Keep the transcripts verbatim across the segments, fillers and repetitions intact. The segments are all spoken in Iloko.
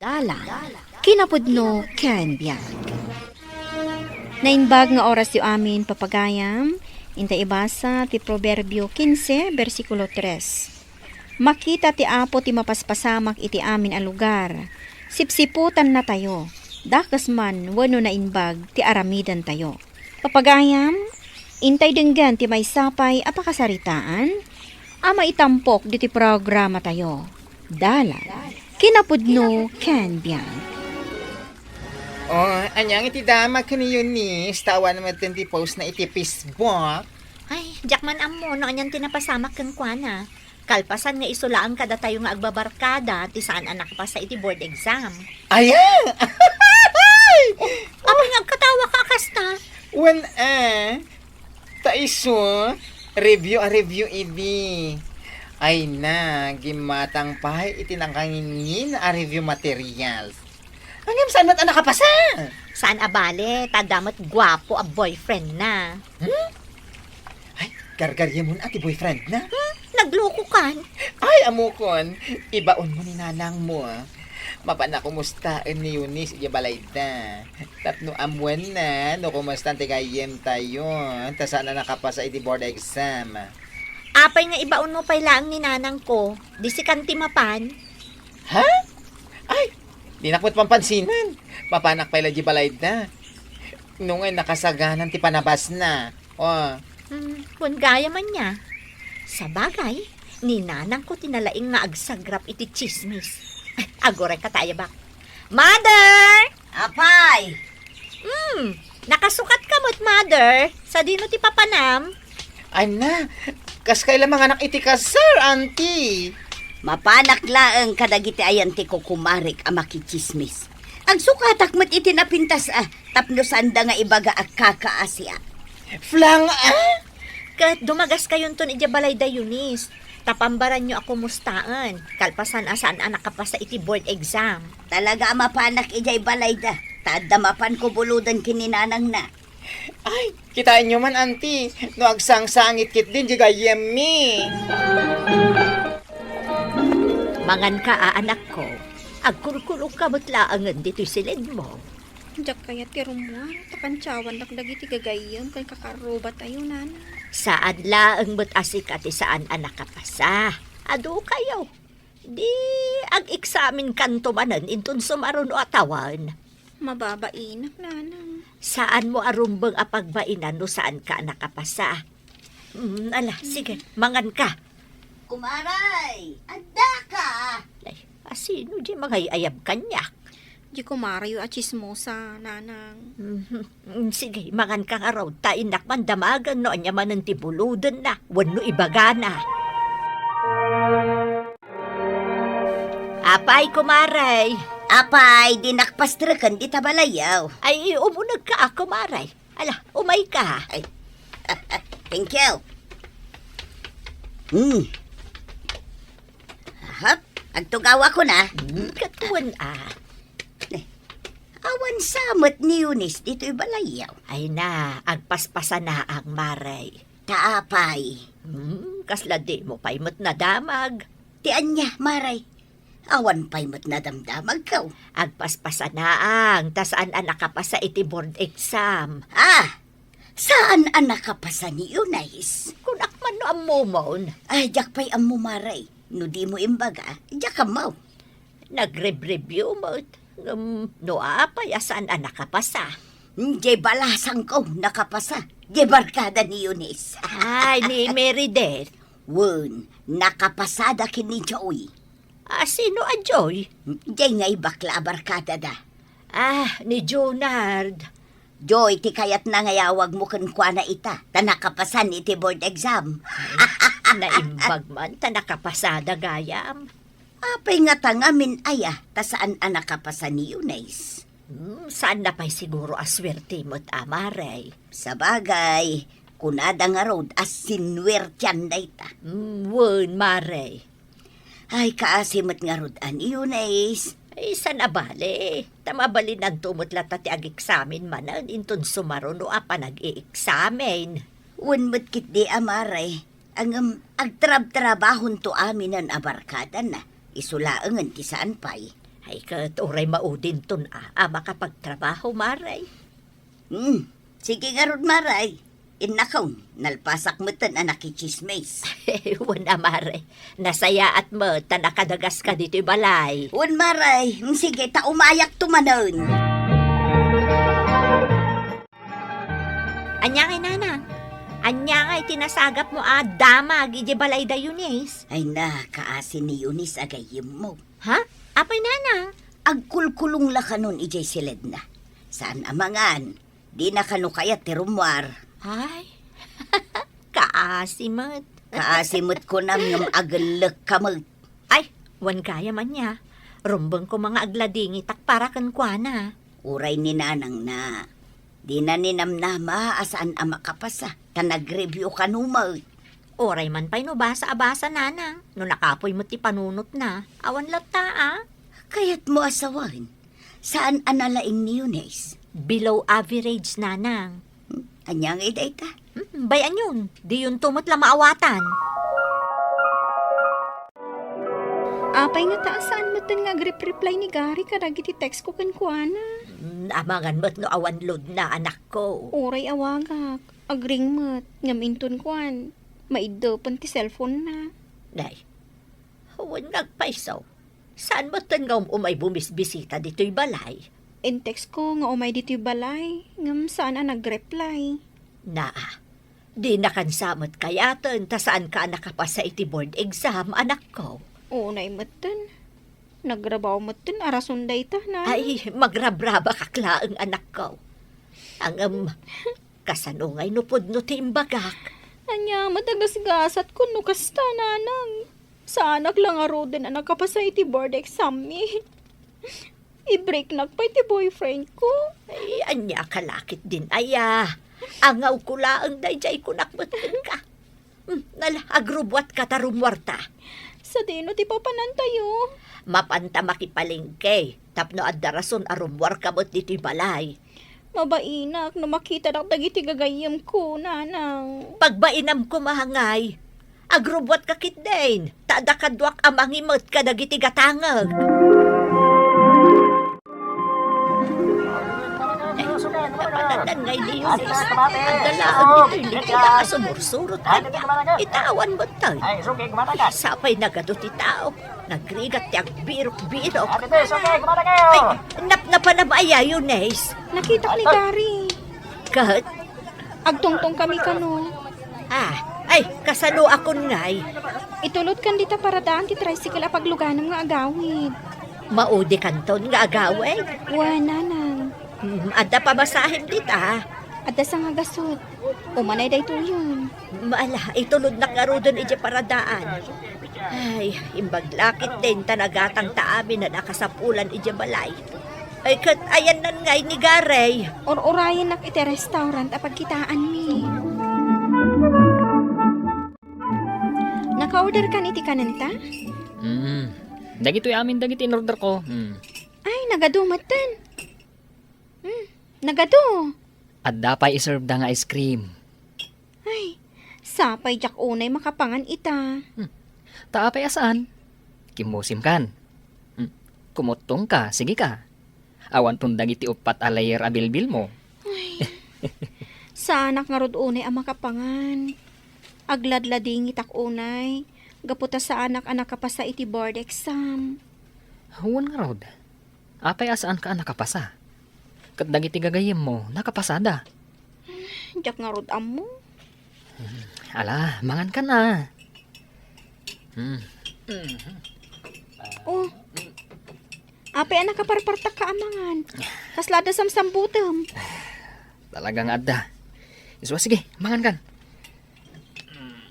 Dalan, kinapudno ken biag. Naimbag nga orasyo amin, papagayam, inta ibasa ti Proverbio quince, bersikulo tres. Makita ti Apo ti mapaspasamak iti amin a lugar. Sipsiputannatayo, dakes man wenno naimbag ti aramidentayo. Papagayam, intay denggen ti maysa pay a pakasaritaan a maitampok ditoy programatayo. Dalan, kinapudno ken biag. Oh, anian iti damag ken ni Eunice, ta awan met ti post na iti Facebook. Ay, diak man ammo no anian ti napasamak kenkuana. Kalpasan nga isu laeng kadatayo nga agbabarkada ti saan a nakapasa iti board exam. Aya! Apay nga agkatawa ka a kasta? Wen, eh, ta isu, review a review idi. Ay na, gimmatang pay iti nakangingin a review materials. Ngem saan met a nakapasa? Saan a bale, ta adda met guapo a boyfriend na. Hmm? Ay, gargaryemon a ti boyfriend na? Hmm? Nagluko kan? Ay, ammokon, ibaonmo ni nanangmo. Mapan a kumustaen ni Eunice idiay balayda. Tapno ammuenna no kumusta ti gayyemtayo, ta saan a nakapasa iti board exam. Apay nga ibaonmo pay laeng ni nanangko, di sikan ti mapan? Ha? Ay, dinak met pampansinan. Mapanak pay la idiay balayda. No ngay nakasaganan ti panabasna. Oh. Hmm, kun gayam ania. Sabagay, ni nanangko ti nalaing nga agsagrap iti tsismis. Ay, aguray ka ta, ayabak. Mother! Apay! Hmm, nakasukat ka met, mother. Sadino ti papanam? Ay na, kas kayla manganak iti kasar, auntie? Mapanak laeng kadagiti ayan ti kukumarik a makitsismis. Agsukatak met iti napintas a, tapno saanda nga ibaga a kakaasiak. Flang, ah? Ket dumagaskayonton idiay balayda, Eunice. Ta pambaranyo a kumustaen, kalpasan a saan a nakapasa iti board exam. Talaga a mapanak idiay balayda, ta adda mapan kubuloden ken ni nanangna. Ay, kitaenyo man, auntie, no agsangsangit ketdin diay gayyemmi. Manganka a, anakko. Agkulkulokka met laengen ditoy silidmo. Diak kayat ti rummuar, ta kantiawandak dagiti gagayyem ken kakarrubatayo, nanang. Saan laeng met a sika ti saan a nakapasa. Adu kayo. Di ag-eksamenkanto manen inton sumaruno a tawen. Mababainak, nanang. Saanmo a rumbeng a pagbainan no saanka a nakapasa. Mm, ala, sige, manganka. Kumaray, addaka! Ay, asino di mangay-ayab kaniak? Di kumarayo a tsismosa, nanang. Mhm. Mm, sige, manganka ngarud, ta innak man damagen no ania manen ti bulodenna wenno ibagana. Apay, kumaray. Apay, dinak pastreken dita balayyo. Ay, umunegka a, kumaray. Ala, umayka. Ay, thank you. Hmm. Ahap, agtugawakon a. Hmm, ket wen a. Eh, awan sa met ni Eunice ditoy balayyo. Ay na, agpaspasanaang, maray. Ta apay? Hmm, kasla dimo pay met nadamag. Ti ania, maray? Awan pay met nadamdamagko. Agpaspasanaang, ta saan a nakapasa iti board exam. Ah, saan a nakapasa ni Eunice? Kunak man no ammomon. Ay, diak pay ammo, maray. No dimo imbaga, diak ammo. Nagrebreview met. Ngem no apay a saan a nakapasa? Diay balasangko nakapasa. Diay barkada ni Eunice. Ay, ni Meredith. Wen, nakapasada ken ni Joy. A, sino a Joy? Diay ngay bakla a barkadada. Ah, ni Junard. Joy, ti kayatna nga iyawagmo kenkuana ita, ta nakapasan iti board exam. Naimbag man, ta nakapasada gayam. Apay ngata ngamin aya, ta saan a nakapasa ni Eunice? Hmm, saanna pay siguro a suerte met a, maray. Sabagay, kunada ngarud a sinuertian dayta. Hmm, wen, maray. Ay, kaasi met ngarud a ni Eunice. Ay, saan a bale. Ta mabalinanto met latta ti ageksamen manen inton sumaruno a panag-ieksamen. Wen met ketdi a, maray. Ngem agtrabtrabahonto aminen a barkadana. Isu laengen ti saan pay. Ay, ket uray maudinton a, a makapagtrabaho, Mare. Hmm, sige ngarud, Mare. Innakong, nalpasak metten a nakitsismis. Wen a, Mare. Nasayaat met ta nakadagaska ditoy balay. Wen, Mare. Hmm, sige, ta umayakto manen. Ania ngay, Nanang? Ania ngay ti nasagapmo a damag idiay balay da Eunice? Ay na, kaasi ni Eunice a gayyemmo. Ha? Apay, Nanang? Agkulkulong la kanon idiay siledna. Saan a mangan. Dina kano kayat ti rummuar. Ay, kaasi met. Kaasi met kunam ngem agellek ka met. Ay, wen gayam ania. Rumbeng koma nga agladingitak para kenkuana. Uray ni nanangna. Dina ni namnama a saan a makapasa, ta nag-review kano met. Uray man pay no basa a basa, Nanang, no nakapuy met ti panunotna. Awan latta a. Kayatmo a sawen, saan a nalaing ni Eunice? Below average, Nanang. Hmm, ania ngay dayta? Hmm, bay-anyon, diyonto met la maawatan. Apay ngata a saan metten nga agrep-reply ni Gary kadagiti text ko kenkuana? Hmm, amangan met no awan loadna, anakko. Uray awagak, agring met, ngem inton kuan, maiddepen ti cellphone-na. Nay, wen nga agpayso. Saan metten nga um-umay bumisbisita ditoy balay? In-text ko nga umay ditoy balay, ngem saan a nag-reply. Naa, dinakan sa met kayaten ta saanka a nakapasa iti board exam, anakko. Unay metten. Nagrabaw metten a rason dayta, Nanang. Ay, magrabrabakak laeng, anakko. Ngem, kasano ngay no pudno ti imbagak? Ania met a gasgasatko no kasta, Nanang? Saanak la ngaruden a nakapasa iti board exam-mi. I-breaknak pay ti boyfriend ko. Ay, ania ka la ketdin aya? Angawko laeng daydiay kunak met kenka. Hmm, nala, agrubuatka ta rummuarta. Sadino ti papanantayo? Mapanta makipalengke, tapno adda rason a rummuarka met ditoy balay. Mabainak no makitadak dagiti gagayyemko, Nanang. Pagbainam koma ngay. Agrubuatka ketdin, ta adda kaduak a mangimet kadagiti gatangek. Ay, napadanan ngay ni Eunice. Adda laeng ditoy likida a sumursurot kaniak. Ita, awan metten. Sapay nagadu ti tao. Nagrigat ti agbirok-birok. Ay, napnapanam aya, Eunice? Nakitak ni Gary. Ket? Agtungtong kami kano. Ah, ay, kasano a kun ngay? Itulodkan dita paradaan ti tricycle a pagluganam nga agawid. Maudi kanton nga agawid? Wen, Nanang. Hmm, adda pamasahem dita? Adda sangagasut. Umanay daytoyen. Ala, itulodnak ngaruden idiay paradaan. Ay, imbag la ketdin ta nagatangta amin a nakasapulan idiay balay. Ay, ket ayannan ngay ni Gary? Ur-urayennak iti restaurant a pagkitaanmi. Naka-orderkan iti kanenta? Hmm. Dagitoy amin dagiti in-orderko. Hmm. Ay, nagadu metten. Hmm, nagadu. Adda pay iserveda nga ice cream. Ay, sapay diak unay makapangan ita. Hmm. Ta apay a saan? Kimmusimkan. Hmm. Kumuttongka, sige ka. Awanton dagiti uppat a layer a bilbilmo. Ay, saanak ngarud unay a makapangan. Agladladingitak unay, gapu ta saanak a nakapasa iti board exam. Wen ngarud. Apay a saanka a nakapasa? Ket dagiti gagayyemmo, nakapasada. Diak ngarud ammo. Ala, mangankan a. Hmm. Oh. Apay a nakaparpartakka a mangan? Kasla adda samsambutem? Talaga nga adda. Isu, sige, mangankan.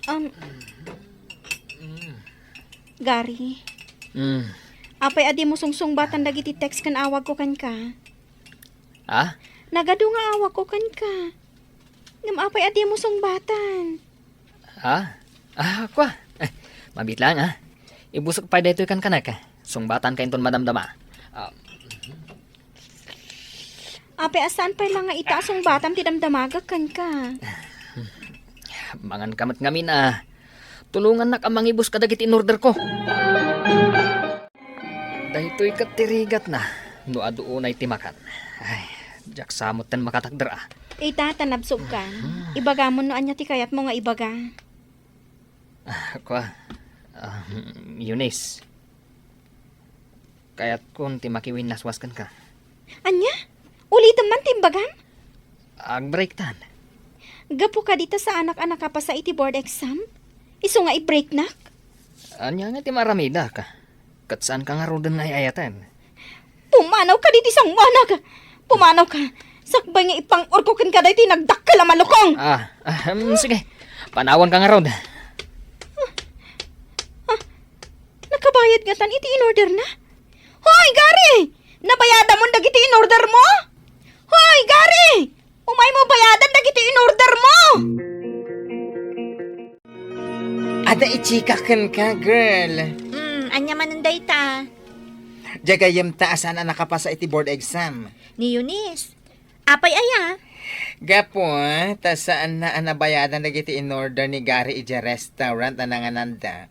Um, Gary, Hmm. apay a dimo sungsungbatan dagiti text ken awagko kenka? Ha? Nagadu nga awagko kenka. Ngem apay a dimo sungbatan? Ha? Ah, kua. Eh, mabiit lang, ha? Ibusek pay daytoy kenkunak. Sungbatanka inton madamdama. Ah, Apay a saan pay la nga ita a sungbatam ti damdamagek kenka? Manganka met ngamin a tulongannak a mangibus kadagiti in-orderko. Daytoy ket ti rigatna no adu unay ti makan. Ay, diak sa metten makatakder a. Ita, ta nabsogkan. Ibagamon no ania ti kayatmo nga ibaga. Ah, kua, ah, Eunice. Kayatkon ti makiwinnaswas kenka. Ania? Ulitem man ti imbagam? Agbreaktan. Gapu kadi ta saanak a nakapasa iti board exam? Isu nga i-breaknak? Ania nga ti maaramidak? Ket saanka ngaruden nga ay-ayaten. Pumanawka ditoy sangoanak! Pumanawka! Sakbay nga ipang-orko kenka daytoy nagdakkel a malukong! Ah, ah, em, sige. Panawanka ngarud. Ah, nakabayad ngatan iti inorderna? Hoy, Gary! Nabayadamon dagiti inordermo? Hoy, Gary! Umaymo bayadan dagiti inordermo! Adda i-chika kenka, girl. Hmm, ania manen dayta? Diay gayyemta a saan a nakapasa iti board exam. Ni Eunice. Apay aya? Gapu, ta saanna a nabayadan dagiti inorder ni Gary idiay restaurant a nangananda.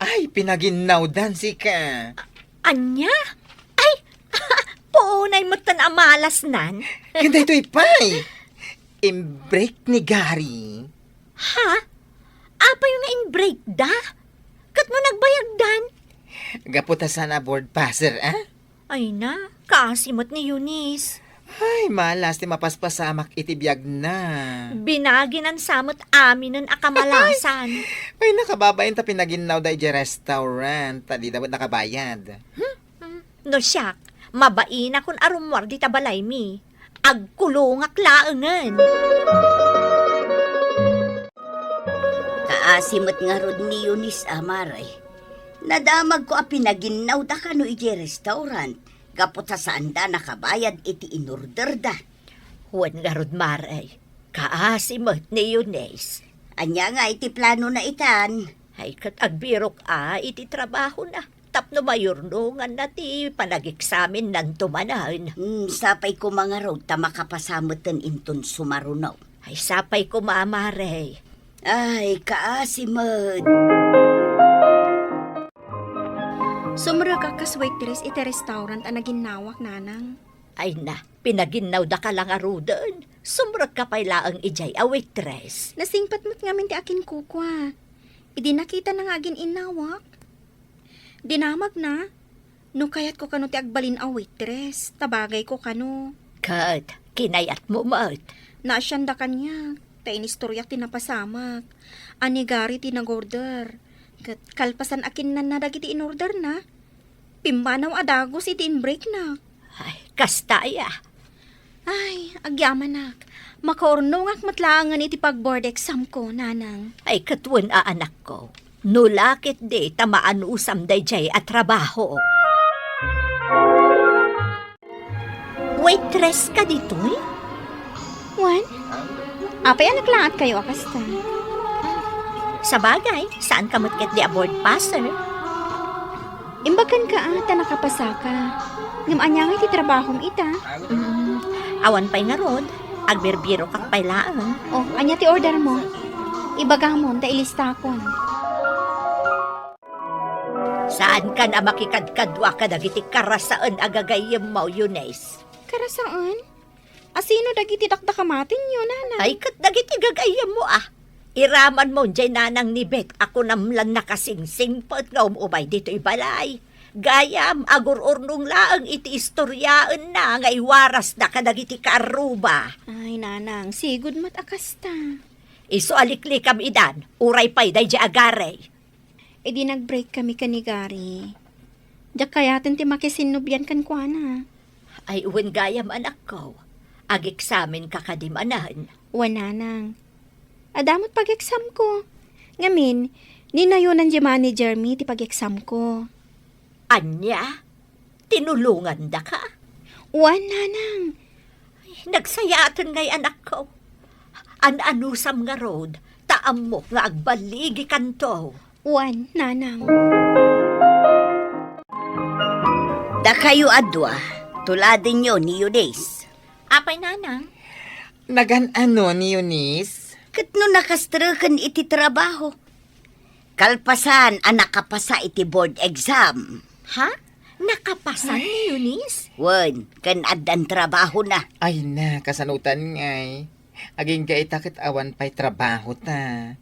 Ay, pinaginnawdan sika. Ania? Ay, puonay metten a malasnan. Ken daytoy pay, imbreak ni Gary. Ha? Apay nga imbreakda? Ket no nagbayagdan? Gapu ta saan a board passer, a? Ay na, kaasi met ni Eunice. Ay, malas ti mapaspasamak iti biagna. Binaginan sa met aminen a kamalasan. Ay, nakababain ta pinaginnawda idiay restaurant, ta dida met nakabayad. Hmm? No siak, mabainakon a rummuar dita balaymi. Agkulongak laengen. Kaasi met ngarud ni Eunice a, Mare. Nadamagko a pinaginnawda kano idiay restaurant gapu ta saanda nakabayad iti inorderda. Wen ngarud, Mare, kaasi met ni Eunice. Ania ngay ti planona itan? Ay, ket agbirok a iti trabahona tapno mayurnonganna ti panageksaminnanto manen. Hmm, sapay koma ngarud ta makapasa meten inton sumaruno. Ay, sapay koma, Mare. Ay, kaasi met. Sumrekak kas waitress iti restaurant a naginnawak, Nanang. Ay na, pinaginnawdaka la ngaruden. Sumrekka pay laeng idiay a waitress. Nasingpet met ngamin ti akinkukua. Idi nakitana nga agin-innawak, dinamagna no kayatko kano ti agbalin a waitress, ta bagayko kano. Ket kinayatmo met. Naasianda kaniak, ta inistoriak ti napasamak. A ni Gary ti nag-order. Ket kalpasan a kinnanna dagiti in-orderna, pimmanaw a dagus iti imbreaknak. Ay, kasta aya. Ay, agyamanak. Makaurnongak met laengen iti pag-board exam ko, Nanang. Ay, ket wen a, anakko. No la ketdi ta maanusam daydiay a trabaho. Waitress ka ditoy? Wen, apay a naklaatkayo a kasta? Sabagay, saanka met ketdi a board passer. Imbag kenka a ta nakapasaka. Ngem ania ngay ti trabahom ita? Mm, awan pay ngarud, agbirbirokak pay laeng. Oh, ania ti ordermo? Ibagamon ta ilistakon. Saankan a makikadkadua kadagiti karasaen a gagayyemmo, Eunice. Karasaen? A sino dagiti dakdakamatenyo, Nanang? Ay, ket dagiti gagayyemmo a. Iramanmo diay nanang ni Bet a kunam lan nakasingsingpet nga um-umay ditoy balay. Gayam, agur-urnong laeng iti istoriaenna nga iwarasda kadagiti kaarruba. Ay, Nanang, sigud met a kasta. Isu a liklikam idan, uray pay daydiay a Gary. Idi nag-break kami ken ni Gary, diak kayaten ti makisinnubian kenkuana. Ay, wen gayam, anakko. Ag-eksamenka kadi manen? Wen, Nanang. Adda met pag-examko. Ngamin, ninayonan diay managermi ti pag-examko. Ania? Tinulongandaka? Wen, Nanang. Ay, nagsayaaten ngay, anakko. An-anusam ngarud, ta ammok nga agballigikanto. Wen, Nanang. Dakayo a dua, tuladenyo ni Eunice. Apay, Nanang? Nagan-ano ni Eunice? Ket no nakastreken iti trabaho, kalpasan a nakapasa iti board exam. Ha? Nakapasan ni Eunice? Wen, ken addan trabahona. Ay na, kasanotan ngay. Agingga ita ket awan pay trabahota.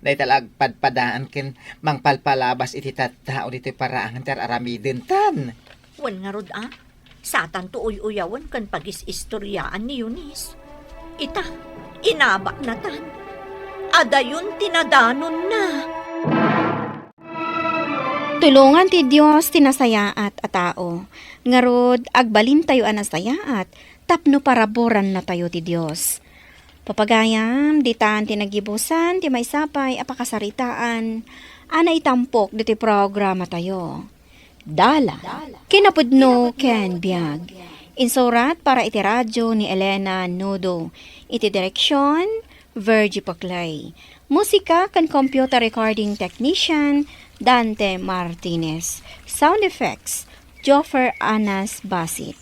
Dayta la agpadpadaan ken mangpalpalabas iti tattao ditoy paraangan ti ar-aramidentan. Wen ngarud a, satanto uy-uyawen ken pagis-istoriaan ni Eunice. Ita, inabaknatan. Adayon ti nadanonna. Tulongan ti Dios ti nasayaat a tao. Ngarud, agbalintayo a nasayaat tapno paraburannatayo ti Dios. Papagayam, ditan ti naggibusan ti maysa pay a pakasaritaan a naitampok ditoy programatayo. Dalan, kinapudno ken biag. Insurat para iti radyo ni Elena Nudo. Iti direksyon, Virgie Paclay. Musika ken computer recording technician, Dante Martinez. Sound effects, Joffer Anas Basit.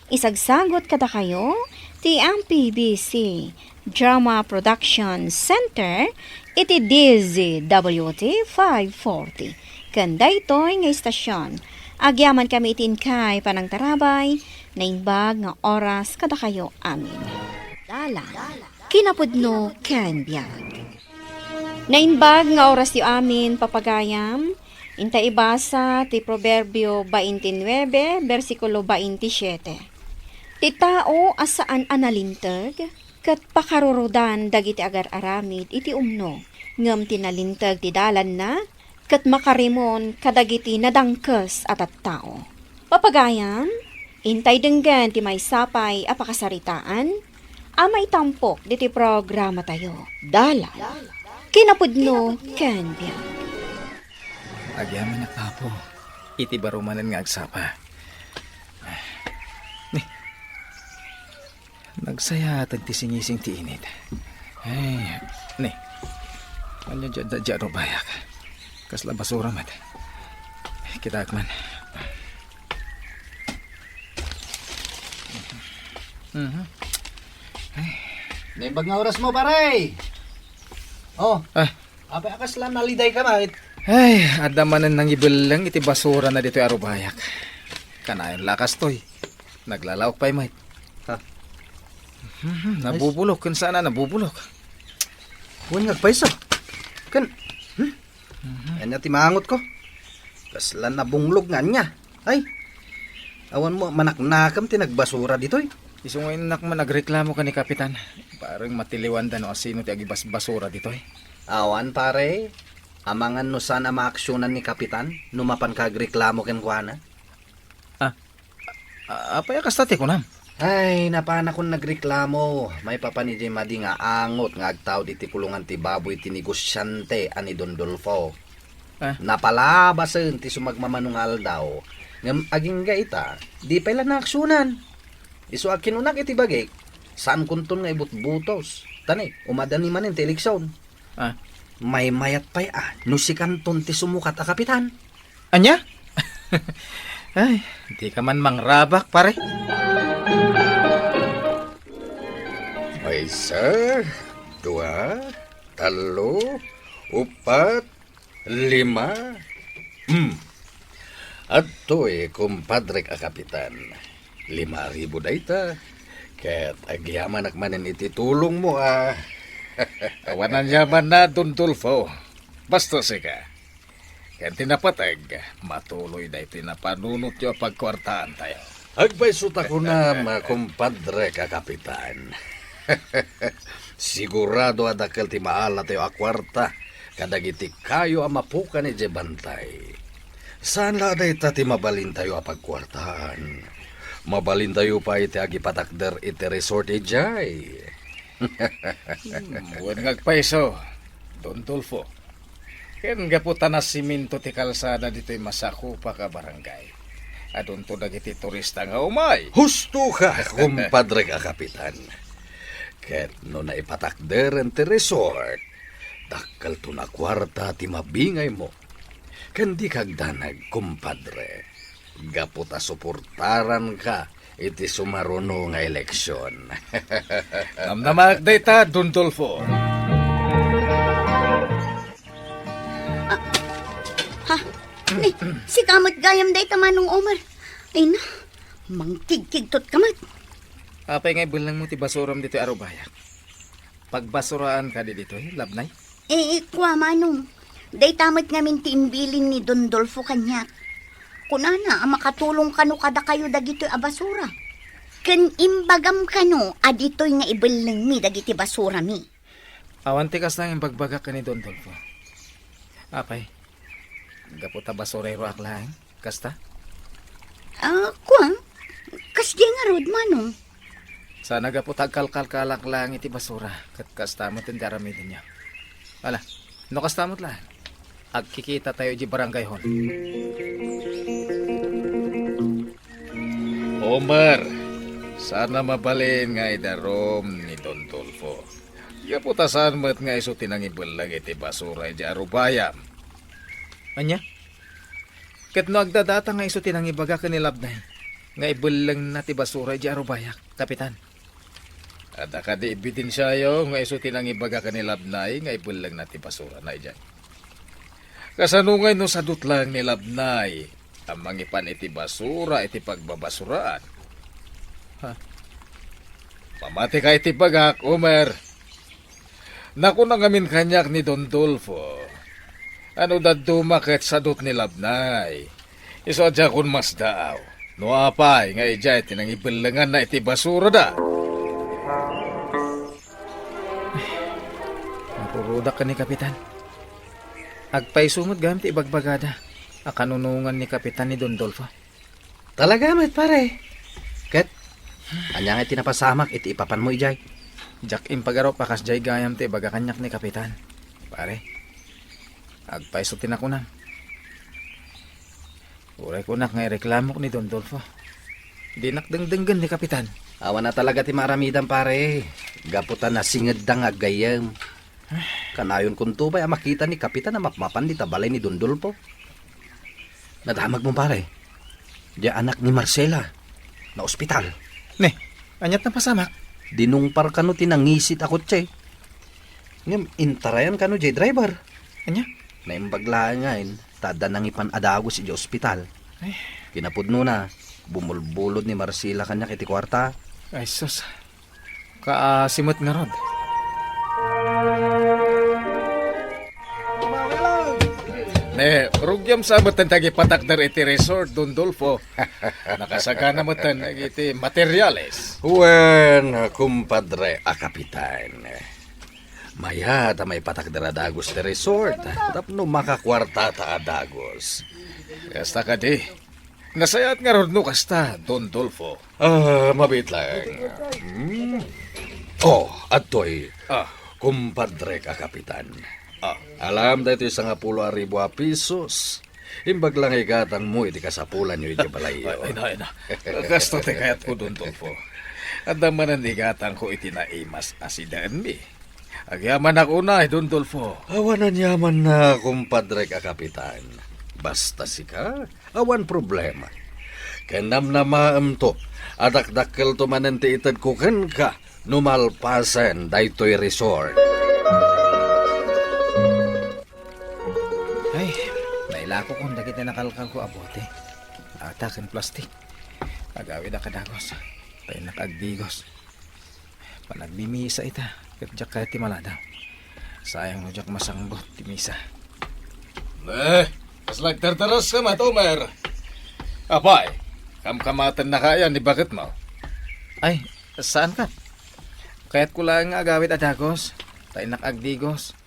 Isagsagut kadakayo ti M P B C Drama Production Center iti D Z W T five forty. Ken daytoy nga istasyon, agyamankami iti inkay panangtarabay, naimbag nga oras kadakayo amin. Dalan, kinapudno ken biag. Naimbag nga orasyo amin, papagayam, inta ibasa ti Proverbio twenty-nine, bersikulo twenty-seven. Ti tao a saan a nalinteg, ket pakarurudan dagiti agar-aramid iti umno, ngem ti nalinteg ti dalanna, ket makarimon kadagiti nadangkes a tattao. Papagayam, intay denggen ti maysa pay a pakasaritaan a maitampok ditoy programatayo. Dalan, kinapudno ken biag. Agyamanak, Apo, iti baro manen nga agsapa. Ni, nagsayaat ti singising ti init. Ay, ni. Ania dia, dia, dia, rubayak. Kasla basura met. Kitaek man. Mhm. Ay. Naimbag nga oras mo, pare. Oh. Ah. Apay a kasla nalidayka met? Ay, adda manen nangibelleng iti basura na ditoy a rubayak. Kanayon la kastoy. Naglalaok pay met. Ha? Mhm, nabubulok, ken sana nabubulok. Wen nga agpayso. Ken, hmm? Mhm. Ania ti maangotko? Kasla nabunglog nga ania? Ay, awan mo manaknakem ti nagbasura ditoy? Isu nga innak man agreklamo ken ni Kapitan. Bareng matiliwanda no asino ti agibasbasura ditoy. Awan, pare. Amangan no saan a maaksionan ni Kapitan no mapanka agreklamo kenkuana. Ah, a-, apay a kasta ti kunam? Ay, napanakon nagreklamo. Maipapan idiay madi nga angot nga agtaud iti kulungan ti baboy ti negosiante a ni Don Dolfo. Ah. Napalabasen ti sumagmamano nga aldaw, ngem agingga ita, di pay la naaksionan. Isu a kinunak iti bagik, saankonton nga ibutbutos. Ta ni, umadani manen ti eleksion. Ah. Maymayat pay a no sikanton ti sumukat a kapitan. Ania? Ay, dika man mangrabak, pare. Maysa, dua, tallo, upat, lima. Hmm. Adtoy, kumpadrek a kapitan. Lima a ribu dayta. Ket agyamanak manen iti tulongmo a. Awan aniamanna, Don Dolfo. Basta sika. Ken ti napateg, matuloy daytoy napanunotyo a pagkuartaantayo. Agpayso ta kunam, kumpadrek a kapitan. Sigurado a dakkel ti maalatayo a kuarta kadagiti kayo a mapukan idiay bantay. Saan la a dayta ti mabalintayo a pagkuartaan. Mabalintayo pay ti agipatakder iti resort idiay. Hmm, wen nga agpayso, Don Dolfo. Ken gapu ta nasiminto ti kalsada ditoy masakupak a barangay, adunto dagiti turista nga umay. Husto ka, kumpadrek a kapitan. Ket no naipatakderen ti resort, dakkelton a kuarta ti mabingaymo. Ken dika agdanag, kumpadre. Gapu ta suportaranka iti sumaruno nga eleksion. Namnamaak dayta, Don Dolfo. Ah, ha? Ni, sika met gayam dayta, Manong Omar. Ay na, mangkigkigtot ka met. Apay nga ibellengmo ti basuram ditoy a rubayak? Pagbasuraan kadi ditoy, Labnay? Eh, kua, Manong. Dayta met ngamin ti imbilin ni Don Dolfo kaniak. Kunana a makatulong kano kadakayo dagitoy a basura. Ken imbagam kano a ditoy nga ibellengmi dagiti basurami. Awan ti kasta nga imbagbagak ken ni Don Dolfo. Apay, gapu ta basureroak laeng? Kasta? Ah, kua? Kasdiay ngarud, Manong? Sana gapu ta agkalkalkalak laeng iti basura, ket kasta met ti aramidenyo. Ala, no kasta met laeng, agkikitatayo iti barangay hall. Omer, sana mabalin nga idarum ni Don Dolfo. Gapu ta saan met nga isu ti nangibelleng iti basura iti arubayam. Ania? Ket no agdadata nga isu ti nangibaga ken ni Labnay nga ibellengna ti basura idiay arubayak, Kapitan? Adda kadi ebidensiayo nga isu ti nangibaga ken ni Labnay nga ibellengna ti basurana idiay? Kasano ngay no sadut laeng ni Labnay a mangipan iti basura iti pagbabasuraan? Ha? Pamatika iti bagak, Omer. Nakuna ngamin kaniak ni Don Dolfo, ano dadduma ket sadut ni Labnay. Isu a diakon masdaaw no apay nga idiay ti nangibellenganna iti basurada. Napurudak ken ni Kapitan. Agpayso met gayam ti ibagbagada a kanunongan ni Kapitan ni Don Dolfo. Talaga met, pare. Ket, ania nga ti napasamak iti ipapanmo idiay? Diak impagarup a kasdiay gayam ti ibaga kaniak ni Kapitan, pare. Agpayso ti nakunam. Uray kunak nga ireklamok ni Don Dolfo. Dinak dengdenggen ni Kapitan. Awan a talaga ti maaramidam, pare. Gapu ta nasingedda nga aggayyem. Kanayon kunto pay a makita ni Kapitan a mapmapan dita balay ni Don Dolfo. Nadamagmo, pare. Diay anak ni Marcela. Naospital. Ne, aniat napasamak? Dinungpar kano ti nangisit a kotse. Ngem intarayan kano diay driver. Ania? Naimbag laeng ngayen, ta adda nangipan a dagus idiay ospital. Ay. Kinapudnona, bumulbulod ni Marcela kaniak iti kuarta. Ay, sus. Kaasi met ngarud. Ne, rugiam sa met ti agipatakder iti resort, Don Dolfo. Nakasagana met iti materyales. Wen, kumpadre a kapitan. Mayat a maipatakder a dagus ti resort tapno makakuartata a dagus. Kasta kadi, nasayaat ngarud no kasta, Don Dolfo. Ah, mabiit laeng. Hmm. Oh, adtoy. Ah. Kumpadrek a kapitan. Ah. Alam daytoy sangapulo a ribu a pisos. Imbag lang igatangmo iti kasapulanyo iti balayyo. Ay, ay na, ay na. Kasta ti kayatko, Don Dolfo. Adda manen igatangko iti naimas a sidaenmi. Agyamanak unay, Don Dolfo. Awan aniamanna, kumpadrek a kapitan. Basta sika, awan problema. Ken namnamaemto a dakdakkelto manen ti itedko kenka no malpasen daytoy resort. Ay, nailakokon dagiti nakalkalko a bote, lata ken plastik. Agawidak a dagus. Tayennak agdigos. Panagmimisa ita, ket diak kayat ti maladaw. Sayang no diak masangbut ti misa. Eh, kasla agdardaras ka met, Omer. Apay, kamkamatennaka aya ni baketmo? Ay, saan ket? Kayatko laeng nga agawid a dagus, ta innak agdigos.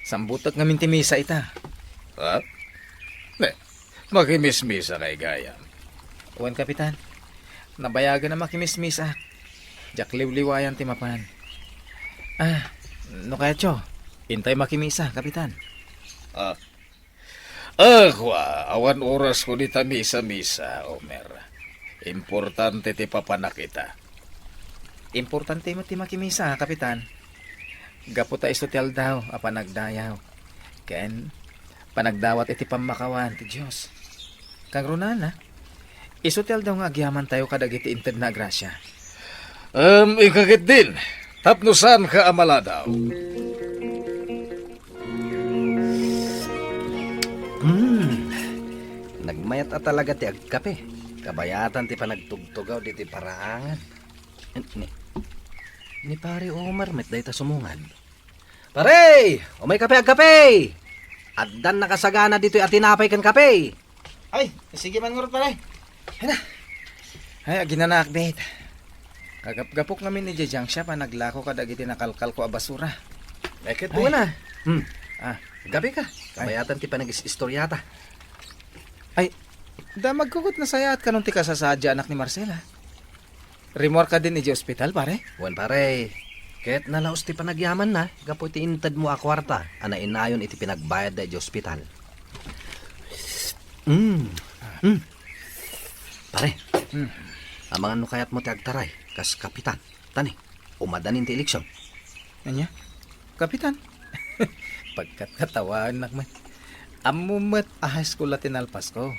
Sambutek ngamin ti misa ita. Ha? Ne, makimismisa kay gayam? Wen, Kapitan. Nabayagen a makimismisa. Diak liwliwayan ti mapan. Ah, no kayatyo, intay makimisa, Kapitan. Ah. Ah, kua, awan orasko dita misa-misa, Omer. Importante ti papanak ita. Importante met ti makimisa, Kapitan. Gapu ta isu ti aldaw a panagdayaw. Ken panagdawat iti pammakawan ti Dios. Kangrunana, isu ti aldaw nga agyamantayo kadagiti intedna a grasia. Em, inka ketdin, tapno saanka a maladaw. Hmm, nagmayat a talaga ti agkape. Kabayatan ti panagtugtugaw ditoy paraangan. Ni, ni Pare Omar met dayta sumungad. "Pare! Umaykape agkape! Addan nakasagana ditoy a tinapay ken kape!" Ay, sige man ngarud, pare. Ay na. Ay, aginanaak, bet. Kagapgapok ngamin idiay junk shop a naglako kadagiti nakalkalko a basura. Ay, ket Ay. Buwan na. Hmm. Ah. Agkape ka. Ay. Kabayatan ti panagis-istoryata. Ay, damagko ket nasayaat kanon ti kasasaad ti anak ni Marcela. Rimmuar kadin idiay ospital, pare? Wen, pare. Ket nalaus ti panagyamanna gapu iti intedmo a kuarta a nainayon iti pinagbayadda idiay ospital. Mm. Mm. Pare, Hmm. Amangan no kayatmo ti agtaray kas kapitan. Tani, umadanin ti eleksion. Ania? Kapitan? Pagkatkatawaannak met. Ammom met a high school la ti nalpasko.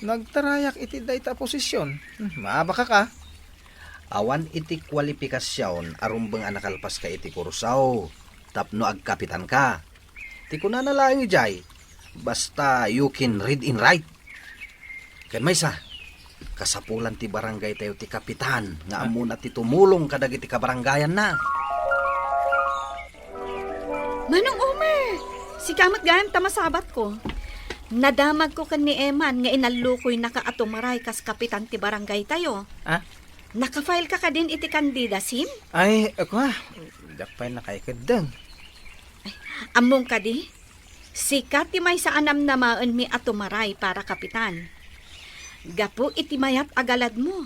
Nagtarayak iti dayta a posision. Hmm, maabakak a. Awan iti kualipikasion a rumbeng a nakalpaska iti kurso tapno agkapitanka. Ti kunana laeng idiay, basta you can read and write. Ken maysa, kasapulan ti barangaytayo ti kapitan nga Ah. ammona ti tumulong kadagiti kabarangayanna. Manong Omer, sika met gayam ta masabatko. Nadamagko ken ni Eman nga inallukoynaka a tumaray kas kapitan ti barangaytayo. Ah? Nakafile ka kadin iti candidacy? Ay, ako, ah. Diak pay nakaikeddeng. Ammom kadi? Sika ti maysa a namnamaenmi a tumaray para kapitan. Gapu iti mayat a galadmo.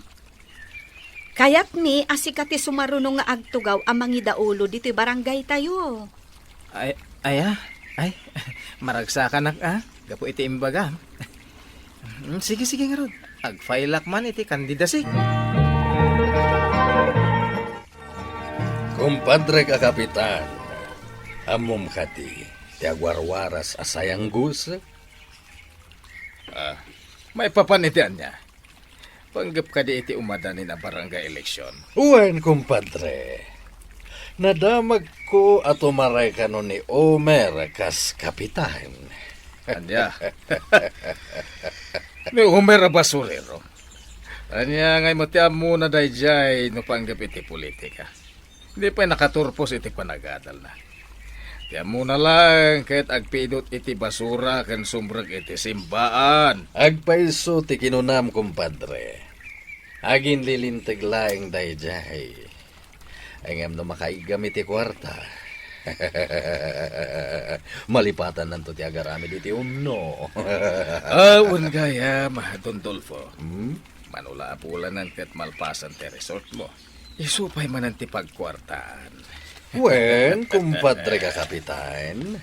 Kayatmi a sika ti sumaruno nga agtugaw a mangidaulo ditoy barangaytayo. Ay, ay, ah. Ay, maragsakanak, ah. Gapu iti imbagam. Mm, sige, sige, ngarud. Agfailak man iti candidacy. Kumpadre ka kapitan, ammom kadi ti agwarwaras a sayanggus? Ah, maipapan iti ania? Panggep kadi iti umadanin a barangay election? Wen, kumpadre. Nadamagko a tumaray kano ni Omer kas kapitan. Ania? Ni Omer a basurero? Ania ngay met ti ammona daydiay no panggep iti politika? Di pay nakaturpos iti panagadalna. Ti ammona laeng ket agpiidut iti basura ken sumrek iti simbaan. Agpayso ti kinunam, kumpadre. Aginlilinteg laeng daydiay. Ngem no makaiggam iti kuarta, malipatannanto ti agaramid iti umno. Ah, wen gayam, Don Dolfo. Hmm? Mano la a bulanen ket malpasen ti resort mo. Isu pay manen ti pagkuartaan. Wen, kumpadre ka kapitan,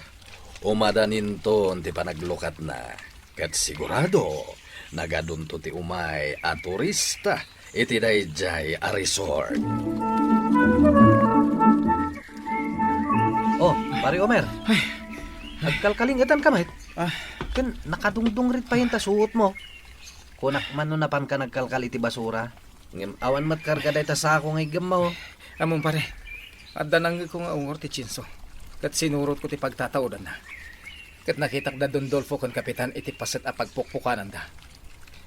umadaninton ti panaglukatna. Ket sigurado, nagadunto ti umay a turista iti daydiay a resort. Oh, Pare Omer. Ay. Agkalkalingetan ka met? Ah. Ken nakadungdungrit pay ta suot mo. Kunak man no napanka nagkalkal iti basura. Ngem awan met karga dayta sako nga iggemmo. Ammom, pare, adda nangngegko nga ungor ti tsinso, ket sinurotko ti pagtataudanna. Ket nakitak da Don Dolfo ken Kapitan iti paset a pagpukpukananda.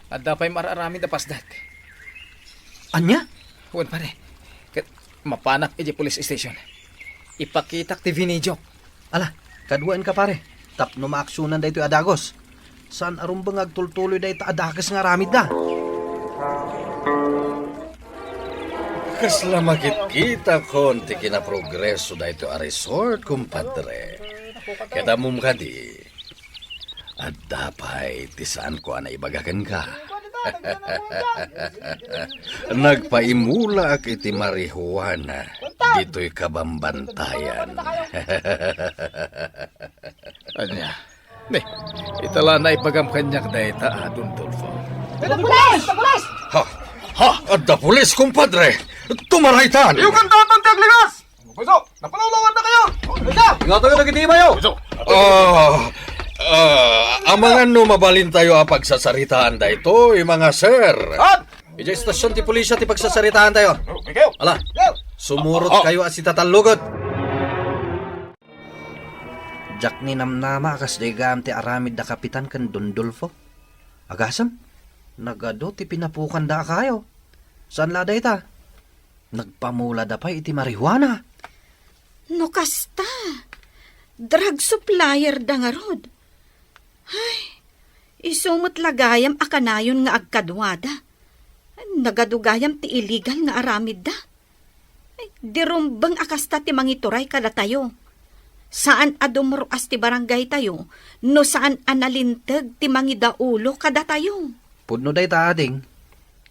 Adda pay mar-aramid a pasdak. Ania? Wen, pare. Ket mapanak idiay police station. Ipakitak ti video. Ala, kaduaenka, pare, tapno maaksionan daytoy a dagus. Saan a rumbeng nga agtultuloy dayta a dakes nga aramidda. Kasla makitkitakon ti kinaprogreso daytoy a resort, kumpadre. Ket ammom kadi, adda pay ti saanko a naibaga kenka. Nagpaimulaak iti marijuana ditoy kabambantayan. Ania? Ne, ita la naibagam kaniak dayta, a, Don Dolfo. Adda pulis! Adda pulis! Ha? Ha? Adda pulis, kumpadre! Tumaraytan! Iwagantakan ti agligas! Puso, napalawlawanna kayo! Puso! Ingatayo dagiti imayo! Puso! Ah, ah, amangan no mabalintayo a pagsasaritaan daytoy, mga sir. At Idiay estasyon ti pulisya ti pagsasaritaantayo. Ala, sumurot kayo a sitatallugod. Diak ninamnama a kasdiay gayam ti aramid da Kapitan ken Don Dolfo. Agasem, Nagadu ti pinapukanda a kayo. Saan la dayta? Nagpamulada pay iti marijuana. No kasta, drug supplier da ngarud. Ay, isu met la gayam a kanayon nga agkaduada. Nagadu gayam ti illegal nga aramidda. Ay, di rumbeng a kasta ti mangituray kadatayo. Saan a dumruas ti barangaytayo no saan a nalinteg ti mangidaulo kadatayo. Pudno dayta, ading,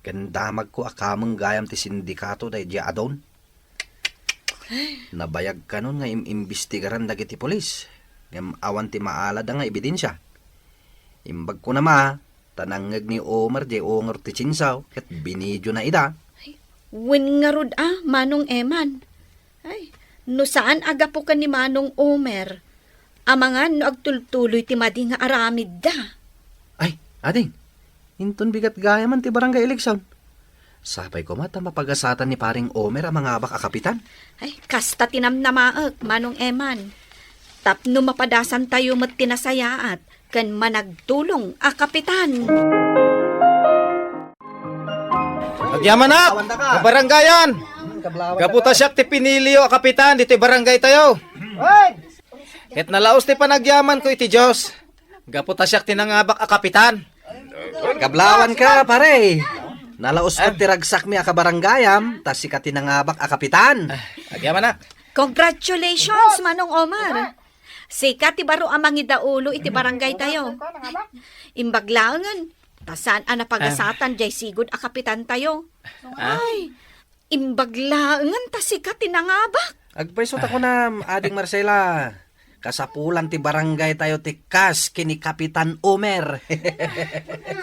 ken damagko a kameng gayam ti sindikato daydiay a don. Nabayag kanon nga im-imbestigaran dagiti pulis, ngem awan ti maalada nga ebidensia. Imbagko na ma, ta nangngeg ni Omer diay ungor ti chainsaw ket binidiona ida. Wen ngarud a, Manong Eman. Ay, no saan a gapu ken ni Manong Omer, amangan no agtultuloy ti madi nga aramidda. Ay, ading, inton bigat gayaman ti barangay eleksyon. Sapay koma ta mapagasatan ni Paring Omer a mangabak a kapitan. Ay, kasta ti namnamaek, Manong Eman. Tapno mapadasantayo met ti nasayaat ken managtulong a kapitan. Agyamanak! Kabarangayan! Gapu ta siak ti piniliyo a kapitan ditoy barangaytayo. Ket nalaus ti panagyamanko iti Dios. Gapu ta siak ti nangabak a kapitan. Kablawanka, pare. Nalaus met ti ragsakmi a kabarangayam, ta sika ti nangabak a kapitan. Agyamanak. Congratulations, Manong Omar. Sika ti baro a mangidaulo iti barangaytayo. Imbag laengen, ta saan a napagasatan diay sigud a kapitantayo. Ah? Ay, imbag laengen ta sika ti nangabak. Agpayso ta kunam, Ading Marcela. Kasapulan ti barangaytayo ti kas ken ni Kapitan Omer.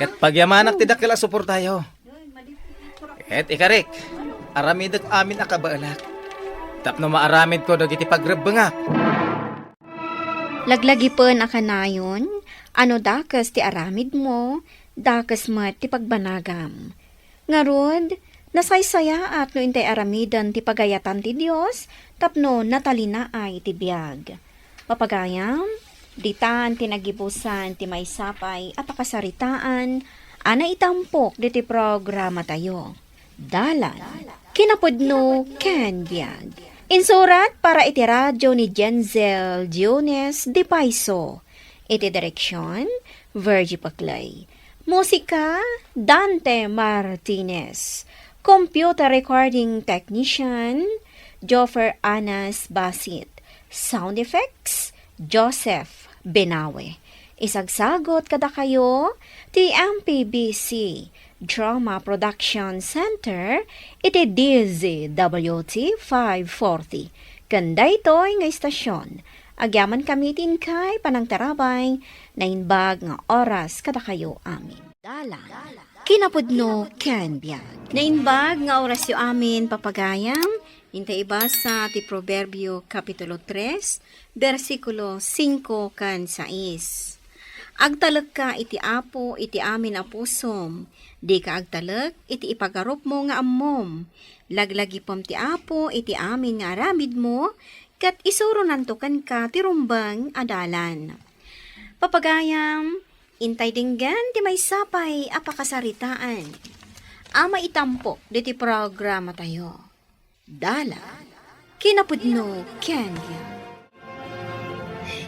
Ket pagyamanak ti dakkel a suportayo. Ket ikarik, aramidek amin a kabaelak. Tapno maaramidko dagiti pagrebbengak. Laglagipen a kanayon, a no dakes ti aramidmo, dakes met ti pagbanagam. Ngarud, nasaysayaat no intay aramiden ti pagayatan ti Dios tapno natalinaay ti biag. Papagayam, ditan ti nagibusan ti maysa pay a pakasaritaan a naitampok ditoy programatayo. Dalan, kinapudno ken biag. Insurat para iti radio ni Jenzel Diones de Paiso. Iti direksyon, Virgie Paclay. Musika, Dante Martinez. Computer recording technician, Joffer Anas Basit. Sound effects, Joseph Benawe. Isagsagot kadakayo ti M P B C Drama Production Center iti D Z W T five forty. Ken daytoy nga istasyon, agyamankami ti inkay panangtarabay, naimbag nga oras kadakayo amin. Dalan, kinapudno ken biag. Naimbag nga orasyo amin, papagayam, intay ibasa ti Proverbio Kapitulo tres, bersikulo singko ken sais. Agtalekka iti Apo iti amin a pusom, dika agtalek iti ipagarupmo nga ammom. Laglagipem ti Apo iti amin nga aramidmo, ket isuronanto kenka ti rumbeng a dalan. Papagayam, intay denggen ti maysa pay a pakasaritaan a maitampok ditoy programatayo. Dalan, kinapudno ken biag.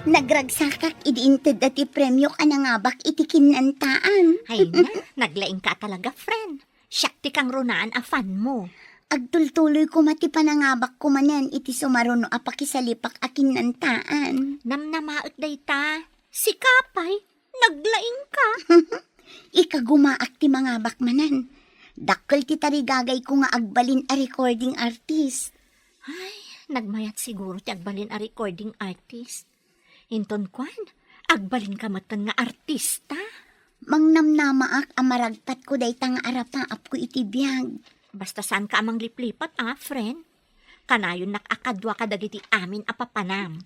Nagragsakak idi intedda ti premiok a nangabak iti kinnantaan. Ay na, naglaingka a talaga, friend. Siak ti kangrunaan a fan mo. Agtultuloy koma ti panangabakko manen iti sumaruno a pakisalipak a kinnantaan. Namnamaek dayta. Sika pay, naglaingka. Ikagumaak ti mangabak manen. Dakkel ti tarigagayko nga agbalin a recording artist. Ay, nagmayat siguro ti agbalin a recording artist. Inton kuan, agbalinka metten nga artista. Mangnamnamaak a maragpatko dayta nga arapaapko iti biag. Basta saanka a mangliplipat, a, friend. Kanayonnak a kadua kadagiti amin a papanam.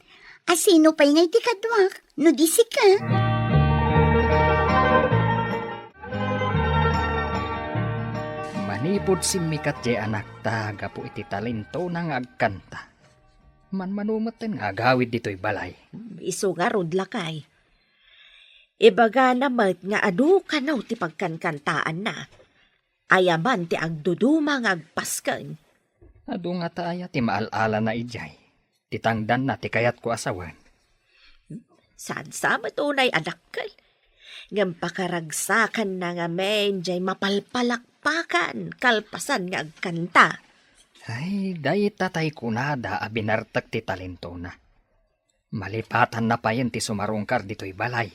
A sino pay ngay ti kaduak, no di sika? Manipud simmikat diay anakta gapu iti talentona nga agkanta, manmano metten nga agawid ditoy balay. Isu ngarud, lakay. Ibagana met nga adu kano ti pagkankantaanna. Ayaman ti agduduma nga agpasken. Adu ngata aya ti maal-alana idiay ti tangdanna ti kayatko a sawen? Saan sa met unay a dakkel? Ngem pakaragsakanna ngamin diay mapalpalakpakan kalpasan nga agkanta. Ay, dayta tay kunada a binartek ti talentona. Malipatanna payen ti sumarungkar ditoy balay.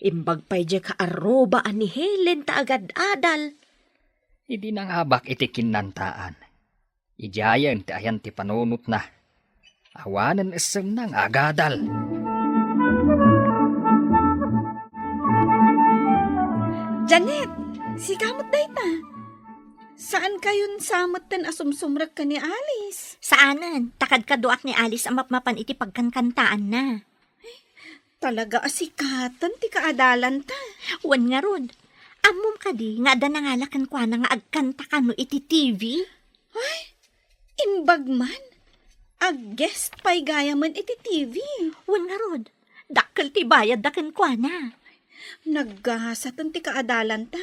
Imbag pay diay kaarruba a ni Helen ta agad-adal. Idi nangabak iti kinnantaan, idiayen ti ayan ti panunotna. Awanen essemna nga agadal. Janet, sika met dayta. Saan kayon sa metten a sumsumrek ken ni Alice? Saanen, ta kadkaduak ni Alice a mapmapan iti pagkankantaanna. Talaga a sikaten ti kaadalanta. Wen ngarud, ammom kadi nga adda nangala kenkuana nga agkanta kano iti T V? Ay, imbag man. Ag-guest pay gayamen iti T V. Wen ngarud, dakkel ti bayadda kenkuana. Naggasaten ti kaadalanta.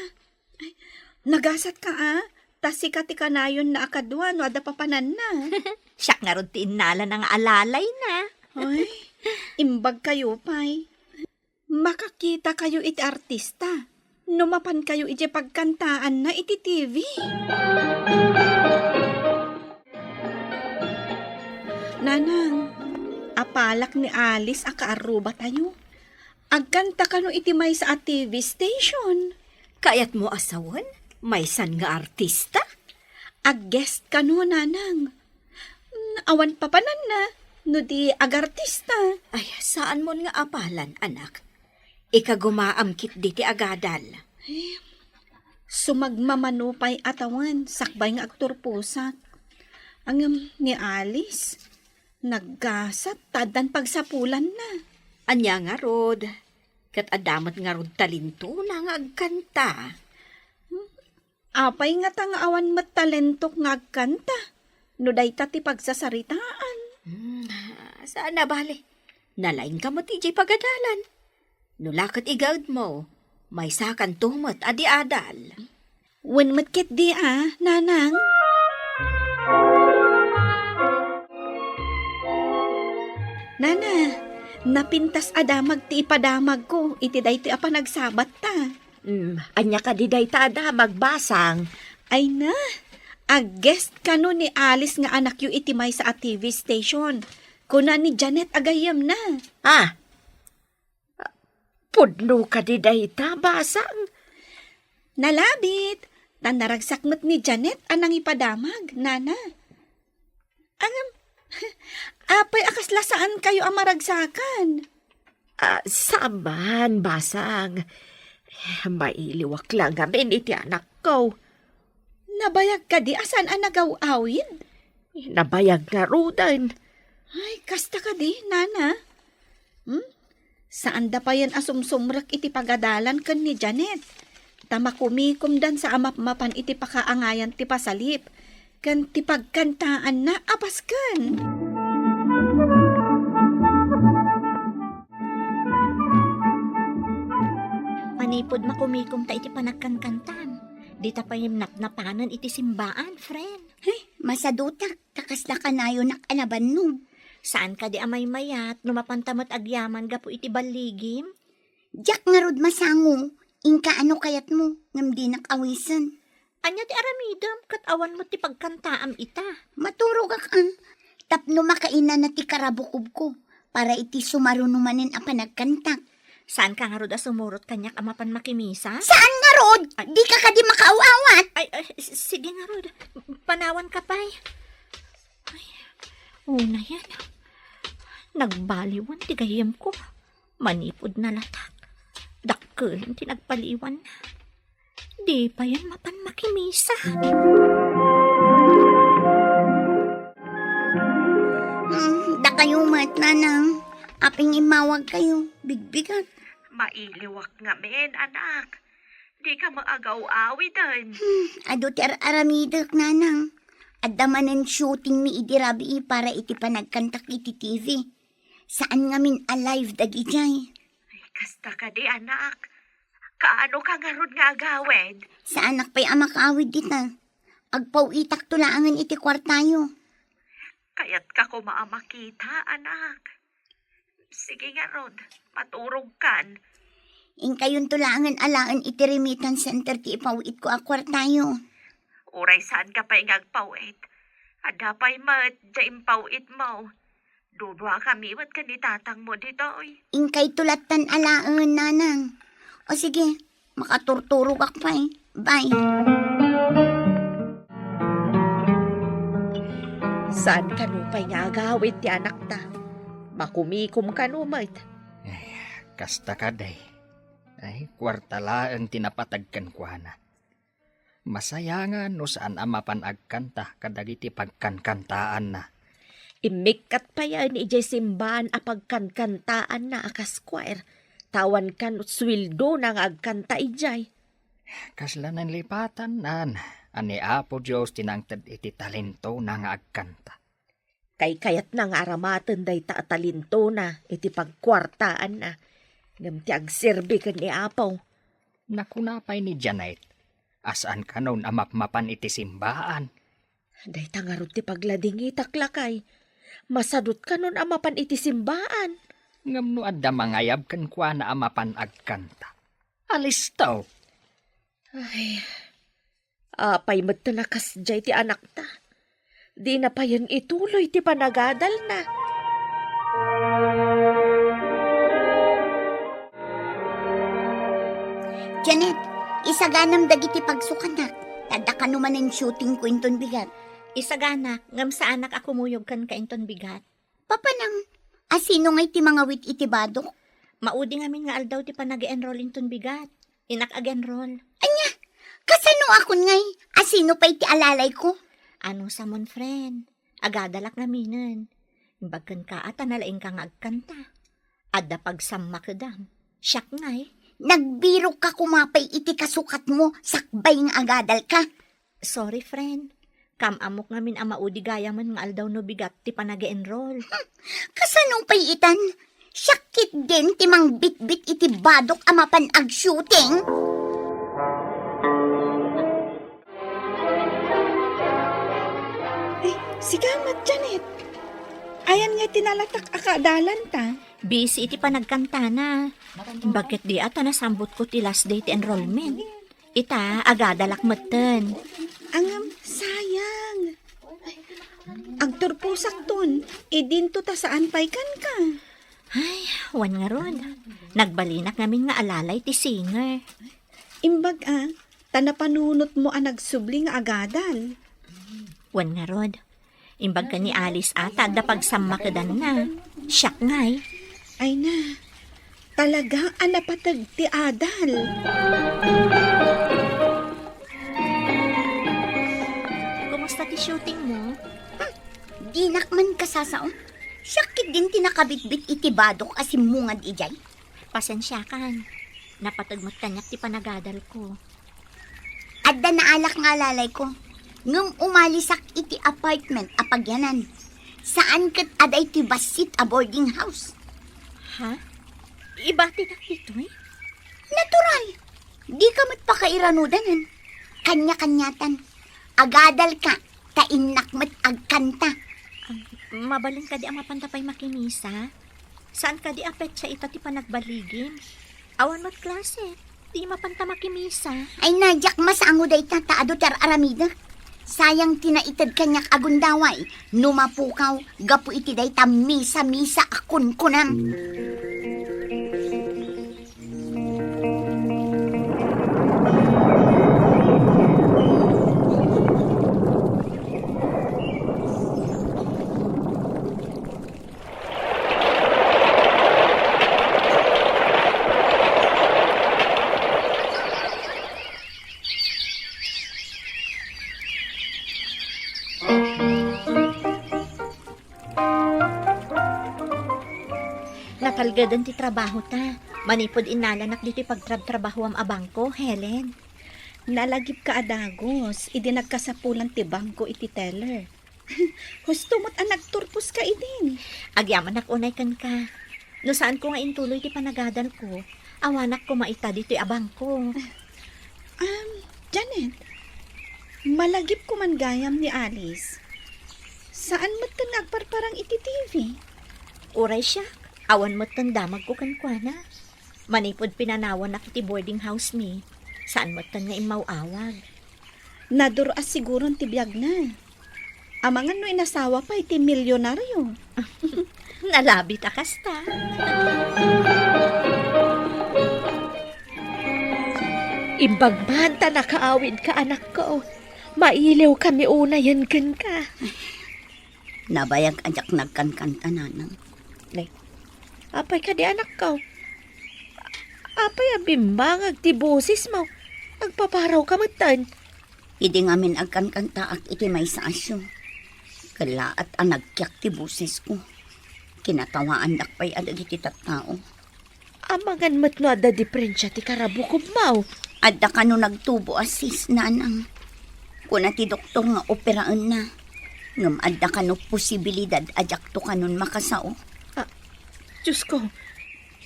Ay, nagasatka a? Ta sika ti kanayonna a kadua no adda papananna. Siak ngarud ti innalana nga alalayna. Ay, imbag kayo pay. Makakita kayo iti artista no mapan kayo iti pagkantaanna iti T V. Nanang, apalak ni Alice a kaarruba tayo. Agkanta kano iti maysa a T V station? Kayatmo a sawen? Maysan nga artista? Ag-guest kano, nanang. Mm, awan papananna no di agartista. Ay, saanmon nga apalan, anak. Ikagumaam ketdi ti agadal. Sumagmamano pay a tawen, sakbay nga agturposak. Ngem ni Alice, naggasat ta addan pagsapulanna. Ania ngarud, ket adda met ngarud talentona nga agkanta. Hmm? Apay ngata nga awan met talentok nga agkanta? No dayta ti pagsasaritaan. Hmm, saan a bale. Nalaingka met idiay pagadalan. No la ket igaedmo, maysakanto met a di adal. Wen met ketdi a, nanang? Nana, napintas a damag ti ipadamagko iti daytoy a panagsabatta. Mm, ania kadi dayta a damag, basang? Ay na, ag-guest kano ni Alice nga anakyo iti maysa a T V station. Kuna ni Janet a gayyemna. Ah, pudno kadi dayta, basang? Nalabit, ta naragsak met ni Janet a nangipadamag, nana. Ngem, apay a kasla saan kayo a maragsakan? Ah, saan man, basang. Mailiwak la ngamin iti anakko. Nabayag kadi a saan a nagaw-awid? Nabayag ngaruden. Ay, kasta kadi, nana. Hmm? Saanda payen a sumsumrek iti pagadalan ken ni Janet, ta makumikomdan sa a mapmapan iti pakaangayan ti pasalip ken ti pagkantaanna a pasken. Manipud makumikomta iti panagkankantam, dita pay napnapanen iti simbaan, friend. Hey, masadutak, ta kasla kanayonak a nabannog. Saan kadi a maymayat no mapanta met agyaman gapu iti balligim? Diak ngarud masango, inka ano kayatmo, ngem dinak awisen. Ania ti aramidem ket awan met ti pagkantaam ita? Maturogak a, tapno makainana ti karabukobko para iti sumaruno manen a panagkantak. Saanka ngarud a sumurot kaniak a mapan makimisa? Saan ngarud? Ay. Dika kadi makaaw-awat? Ay, ay, s-, sige ngarud. Panawanka pay. Ay, unayen. Nagbaliwan ti gayyemko. Manipud nalatak, dakkel ti nagbaliwanna. Di payen mapan makimisa. Hmm, dakayo met, nanang. Apay nga immawagkayo, bigbigat. Mailiwak ngamin, anak. Dika maagaw-awiden. Hmm, adu ti ar-aramidek, nanang. Adda manen shootingmi idi rabii para iti panagkantak iti T V. Saan ngamin a live dagidiay. Ay, Kasta kadi, anak? Kaano ka ngarud nga agawid? Saanak pay a makaawid dita. Agpaw-itakto laengen iti kuartayo. Kayatka koma a makita, anak. Sige ngarud, maturogkan. Inkayonto laengen alaen iti remittance center ti ipaw-itko a kuartayo. Uray saanka pay nga agpaw-it, adda pay met diay impaw-itmo. Duduakami met ken ni tatangmo ditoy. Inkayto lattan alaen, nanang. O sige, makaturturogak pay. Bye. Saan kano pay nga agawid ti anakta? Makumikom kano met? Ay, kasta kadi. Ay, kuarta laeng ti napateg kenkuana. Masayangan no saan a mapan agkanta kadagiti pagkankantaanna. Immikkat payen idiay simbaan a pagkankantaanna a kas choir. Tawen kan sueldona nga agkanta idiay. Kasla nanlipatan, nan, a ni Apo Dios ti nangted iti talentona nga agkanta. Kaykayatna nga aramaten dayta a talentona iti pagkuartaanna, ngem ti agserbi ken ni Apo. Nakuna pay ni Janet a saan kanon a mapmapan iti simbaan. Dayta ngarud ti pagladingitak, lakay. Masadut kanon a mapan iti simbaan. Ngem no adda mangayab kenkuana a mapan agkanta, alisto. Ay, apay met ta nakasdiay ti anakta? Dina payen ituloy ti panagadalna. Janet, isaganam dagiti pagsukanak. Tadda kano manen shooting ko inton bigat. Isaganak, ngem saanak a kumuyog kenka inton bigat. Papanam, asino ngay ti mangawit iti badok? Maudi ngamin nga aldaw ti panag-enroll inton bigat. Inak ag-enroll. Ania, kasano akon ngay? Asino pay ti alalayko? Anusamon, friend. Agadalak ngaminen. Imbag kenka a ta nalaingka nga agkanta. Adda pagsammakedam. Siak ngay. Nagbirokka koma pay iti kasukatmo sakbay nga agadalka. Sorry, friend. Kam-amok ngamin a maudi gayamen nga aldaw no bigat ti panag-enroll. Kasano pay itan? Siak ketdin ti mangbitbit iti badok a mapan ag-shooting. Ay, sika met, Janet. Ayan nga ti nalatak a kaadalanta. Busy iti panagkantana. Imbag ketdi a ta nasambutko ti last day ti enrollment. Ita, agadalak metten. Angam, sayang. Agturposakton, idinto ta saan pay kenka. Ay, wen ngarud. Nagbalinak ngamin nga alalay ti singer. Imbag a, ta napanunotmo a nagsubli nga agadal. Wen ngarud. Imbag ken ni Alice a ta adda pagsammakedanna. Siak ngay. Ay na, talaga a napateg ti adal. Kumusta ti shooting mo? Hmm, dinak man kasasao. Siak ketdin ti nakabitbit iti badok a simmungad idiay. Pasensiakan. Napateg met kaniak ti panagadalko. Adda naalak nga alalayko, ngem umalisak iti apartment a pagyanan. Saan ket a daytoy bassit a boarding house. Ha? Ibatinak ditoy? Natural. Dika met pakairanudanan. Kanya-kanyatan. Agadalka, ta innak met agkanta. Am, mabalin kadi a mapanta pay makimisa? Saan kadi a petsa ita ti panagbaligim? Awan met klase. Di mapanta makimisa. Ay na, diak masango dayta ta adu ti ar-aramidek. Sayang ti naited kaniak a gundaway no mapukaw gapu iti dayta misa-misa a kunkunam. Natalgeden ti trabahota. Manipud innalanak ditoy pagtrabtrabahoam a bangko, Helen. Nalagipka a dagus idi nagkasapulan ti bangko iti teller. Husto met a nagturposka idin. Agyamanak unay kenka. No saanko nga intuloy ti panagadalko, awanak koma ita ditoy a bangko. Um, Janet, malagipko man gayam ni Alice. Saan metten nga agparparang iti T V? Uray siak, awan metten damagko kenkuana. Manipud pinanawannak iti boarding house mi, saan metten nga immaw-awag. Nadur-as siguron ti biagna. Amangan no inasawa pay ti milyonaryo. Nalabit a kasta. Imbag man ta nakaawidka, anakko. Mailiwkami unayen kenka. Nabayag a diak nagkankanta, nanang. Nay, apay kadi, anakko? Apay a bimmangag ti bosesmo? Agpaparawka metten. Idi ngamin agkankantaak iti maysa a show, kellaat a nagkiak ti bosesko. Kinatawaandak pay a dagiti tattao. Amangan met no adda diferensia ti karabukobmo. Adda kano nagtubo a cyst, nanang. Kuna ti doktor nga operaenna. Ngem adda kano posibilidad a diakto kanon makasao. Ah, Diosko,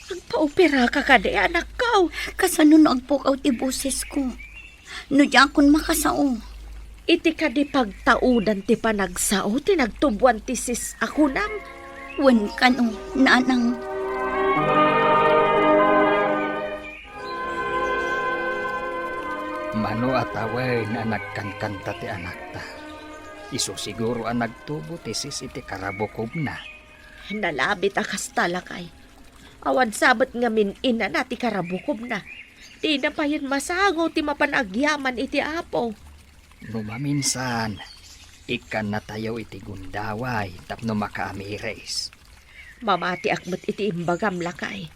agpaoperaka kadi, anakko? Kasano no agpukaw ti bosesko? No diakon makasao? Iti kadi pagtaudan ti panagsao ti nagtuboan ti cyst a kunam? Wen kano, nanang. Mano a tawen a nagkankanta ti anakta, isu siguro a nagtubo ti cyst iti karabukobna. Nalabit a kasta, lakay. Awan sa met ngamin inana ti karabukobna. Dina payen masango ti mapan agyaman iti Apo. No maminsan, ikkannatayo iti gundaway tapno makaamiris. Mamatiak met iti imbagam, lakay.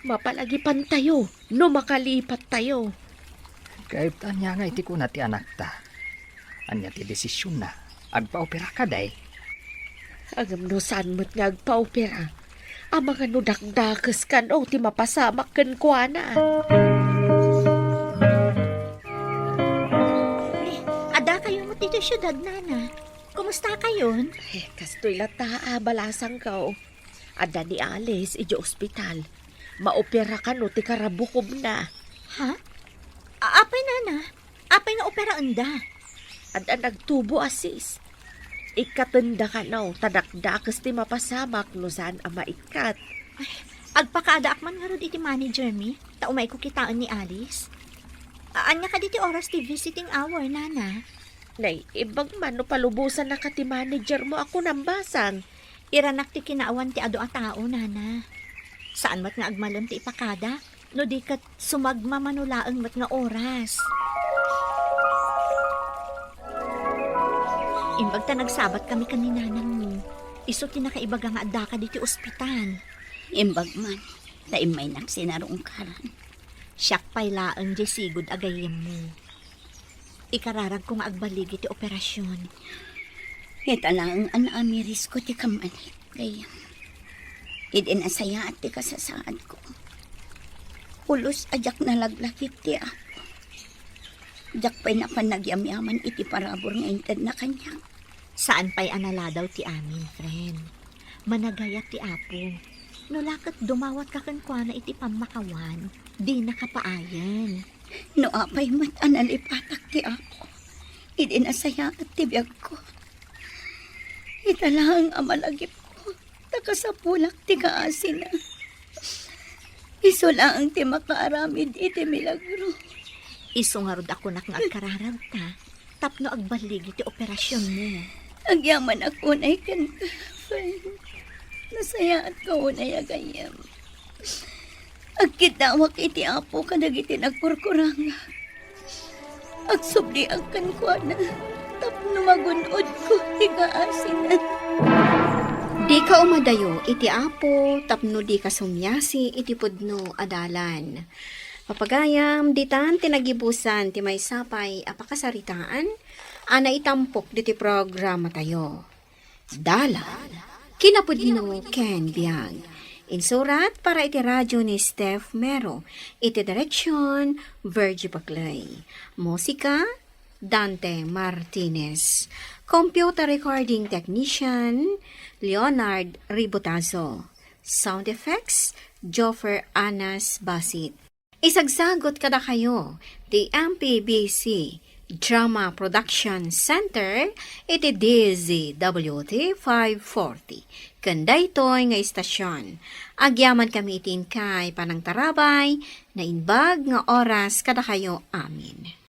Mapalagipantayo no makalipattayo. Ket ania nga iti kuna ti anakta? Ania ti desisionna? Agpaopera kadi? Ngem no saan met nga agpaopera, amangan no dakdakes kano ti mapasamak kenkuana. Ni, adda kayo met iti siudad, nana. Kumusta kayon? Eh, kastoy latta a balasangko. Adda ni Alice iti ospital. Maopera kano ti karabukobna. Ha? A-, apay, nana? Apay nga operaenda? Adda nagtubo a cyst. Ikkatenda kano, ta dakdakes ti mapasamak no saan a maikkat. Ay, agpakaadaak man ngarud iti manager mi, ta umayko kitaen ni Alice. A-, ania kadi ti oras ti visiting hour, nana? Nay, imbag man no palubosannaka ti manager mo a kunam basang. Iranak ti kinaawan ti adu a tao, nana. Saan met nga agmalem ti ipakada, no di ket sumagmamano laeng met nga oras. Imbag ta nagsabat kami ken ni nanangmo, isu ti nakaibaga nga addaka ditoy ospital. Imbag man, ta immaynak sinarungkaran. Siak pay laeng diay sigud a gayyemmo. Ikararagko nga agballigi ti operasion. Ita laeng a naamirisko ti kammanik, gayyem. Idi nasayaat ti kasasaadko, pulos a diak nalaglagip ti Apo. Diak pay napan nagyamyaman iti parabur nga intedna kaniak. Saan pay a naladaw ti amin, friend. Managayat ti Apo. No la ket dumawatka kenkuana iti pammakawan, dinaka paayen. No apay met a nalipatak ti Apo, idi nasayaat ti biagko. Ita laeng a malagipko, ta kasapulak ti kaasina. Isu laeng ti makaaramid iti milagro. Isu ngarud a kunak nga agkararagta tapno agballigi ti operasionmo. Agyamanak unay kenka, friend. Nasayaatka unay a gayyem. Agkiddawak iti Apo kadagiti nagkurkurangak. Agsubliak kenkuana tapno magun-odko ti kaasina. Dika umadayo iti Apo tapno dika sumiasi iti pudno a dalan. Papagayam, ditan ti nagibusan ti maysa pay a pakasaritaan a naitampok ditoy programatayo. Dalan, kinapudno ken biag. Insurat para iti radio ni Steph Mero. Iti direksyon, Virgie Paclay. Musika, Dante Martinez. Computer recording technician, Leonard Ributazo. Sound effects, Joffer Anas Basit. Isagsagut kadakayo ti M P B C Drama Production Center iti D Z W T five forty. Ken daytoy nga istasyon, agyaman kami iti inkay panangtarabay, naimbag nga oras kadakayo amin.